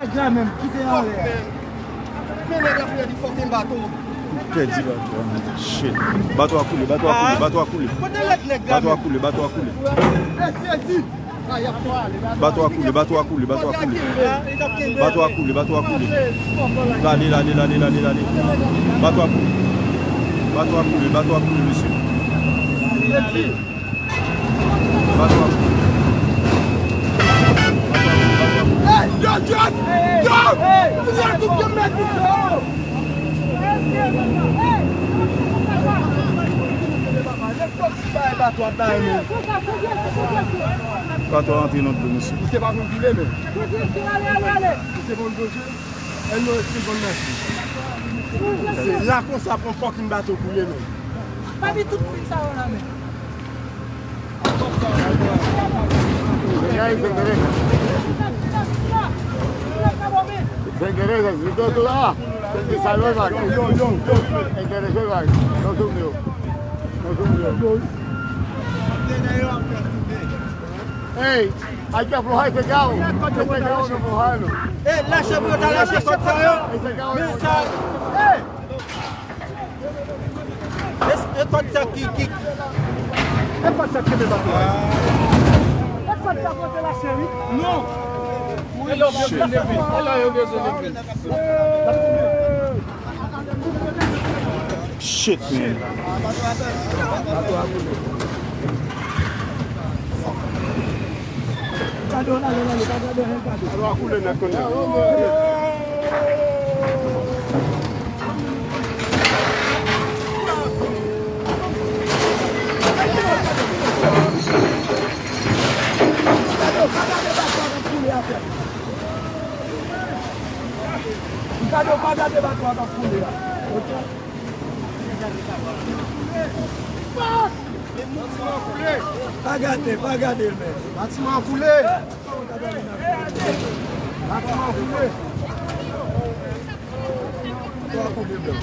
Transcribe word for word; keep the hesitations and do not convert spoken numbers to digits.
Nèg la menm, kite anlè. Fè nèg la fè di fucking bato. Pèdi bato a, man. Shit. Bato a koule, bato a koule, bato a koule. Kote lòt nèg la menm? Bato a koule, bato a koule. Pèdi, pèdi. Bato a koule, bato a koule, bato a koule. Bato a koule, bato a koule. Lale, lale, lale, lale, lale. Bato a koule. Bato a koule, bato a koule, mesye. Bato a koule. Bato a koule, bato a koule. Hey, yo, John! Yo! Fini ak tout yo mèt, yo! Bay bato a bay, men. Bato a antre nan dlo, mesye. Misye pa konn koule, men. Misye konn koule. Èl nou espri konn mèsi. Se la konsa pou yon fucking bato koule, men. Pa di tout moun sa yo la, men. Venga ahí, venga, venga. Venga, venga, si tú, tú, ah, te salió el barco. Enderezo el barco. No subió. No subió. Ey, hay que aflojar ese cabo. Ese cabo hay que aflojarlo. Ey, lache pou yo ta lache kòd sa yo. Ese cabo hay que aflojarlo. E, e kòd sa ki, ki... E kòd sa ki kenbe bato a. E kòd sa pote lache, wi. Non. E lè w bezwen lepe. E lè w bezwen lepe. Shit, man. Gade w, lale, lale, pa gade anyen, gade. Alò, a koule nèt konn nèt. Gade w, pa gade bato a k ap koule atè. Gade w, pa gade bato a k ap koule a. Ok. Pa gade, pa gade l, men. Batiman an koule. Batiman an koule. Twa koule blan.